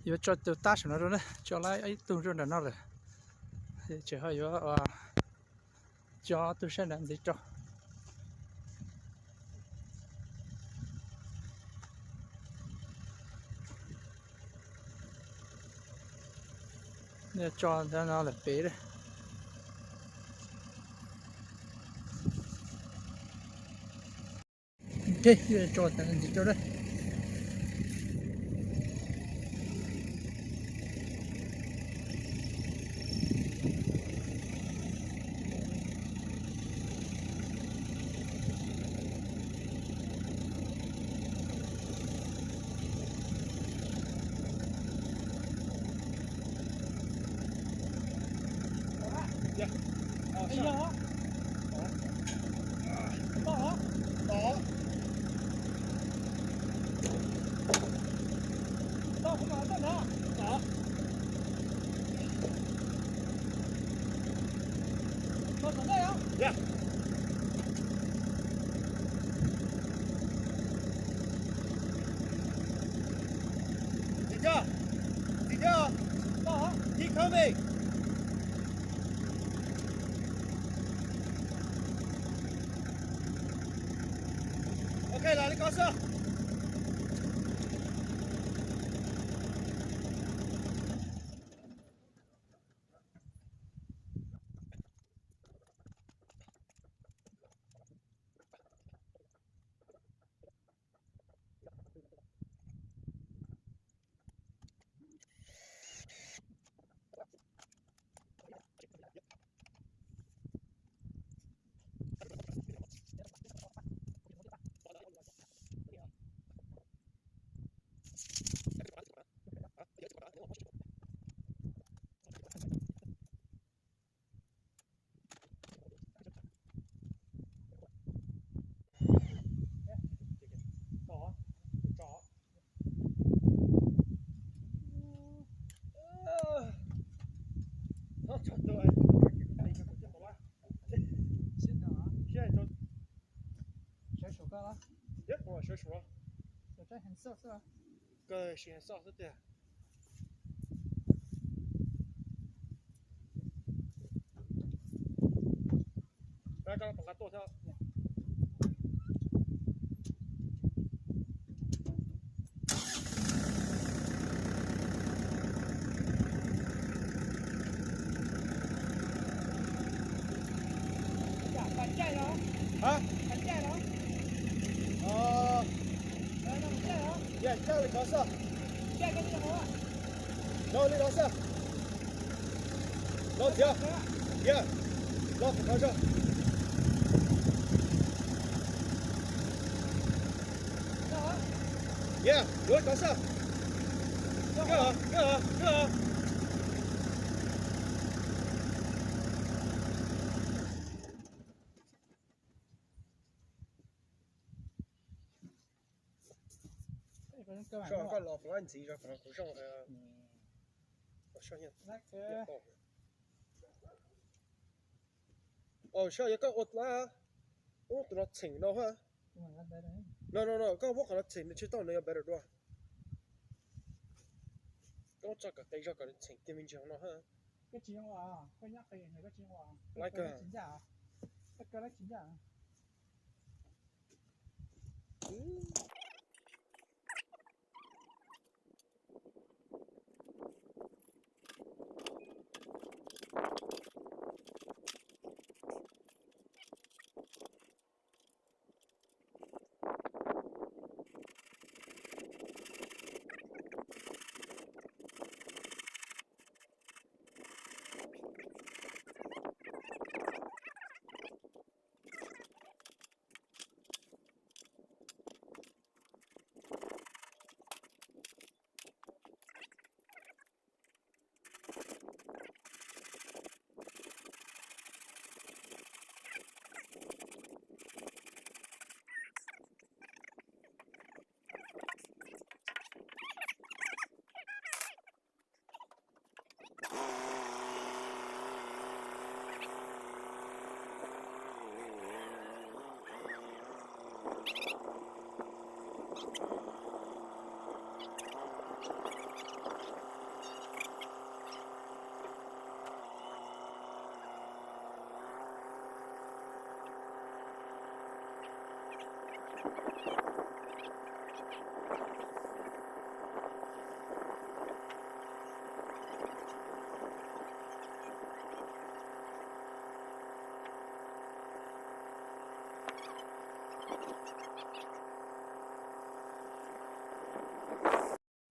Yuav tso tus tab saum no rau na, tso lawm ib tug rau nram no lawm. Tseem ho yuav tso tus sab nram ntxiv rau. Tso ntawm no lawm pem. Tso ntxiv rau na. Keep coming. Ok, los li ko xwb. Sawv suav koj los? Sawv suav xwb. Koj sim xauj xwb tiag. Koj los tom qab tuaj thiab. Hab? Yog, caij li ko xwb. Los li no xwb. Los thiab. Yog, los tom qab zog. Yog, yuav li ko xwb. Kawg, kawg, kawg. Koj los kuv ntxiv zog kuv zoo. Saib yog koj ua, ub, tus no txheem no ha. No no no, koj muab qhov no txheem nws tsis tau, nws yog better dua. Koj muab tso kom qis zog kom nws txheem kiag me ntsis no ha. Like a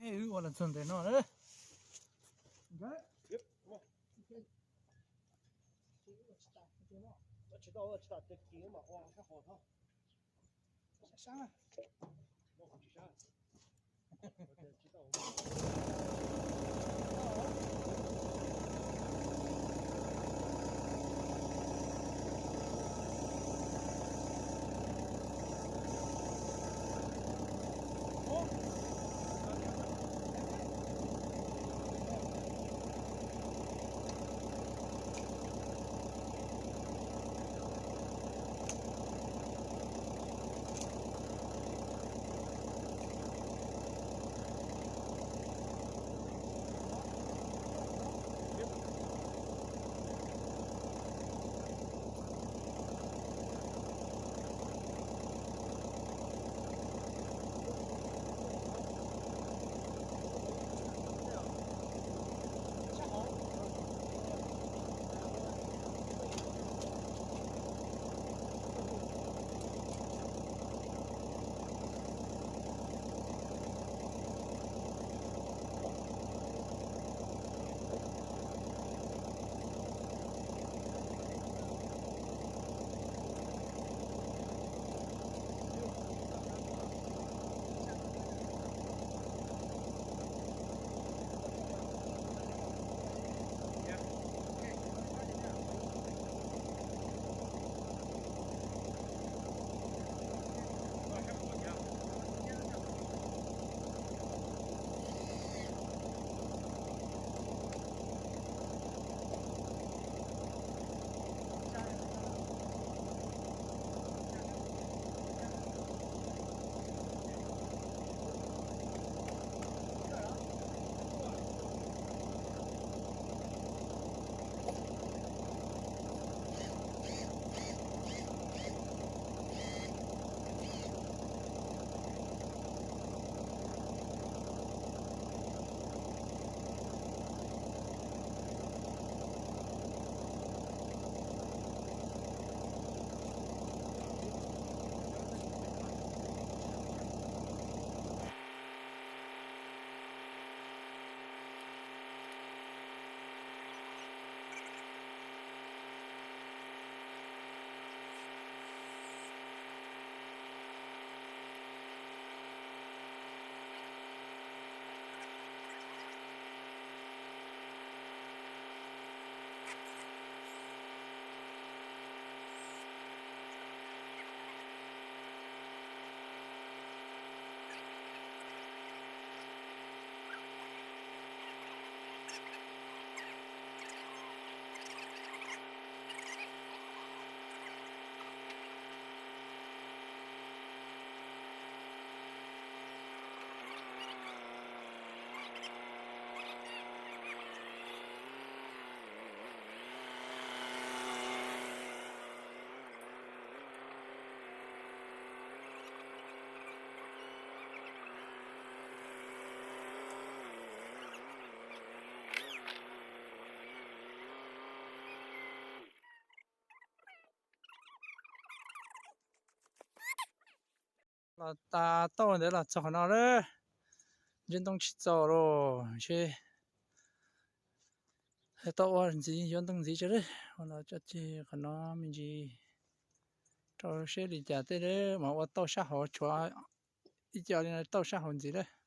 Wb ua los txog ntawm no lawm. Los tas tauj ntawd los txog qhov no lawm, ntsej ntoo tsis txaus los seb tau ua ntxiv, yuav ntoo ntxiv tso lawm. Ua los tso tseg qhov no me ntsis rau seb li cas tej lawm mas ua tauj sab hauv tshuav ib co li no tauj sab hauv ntxiv lawm.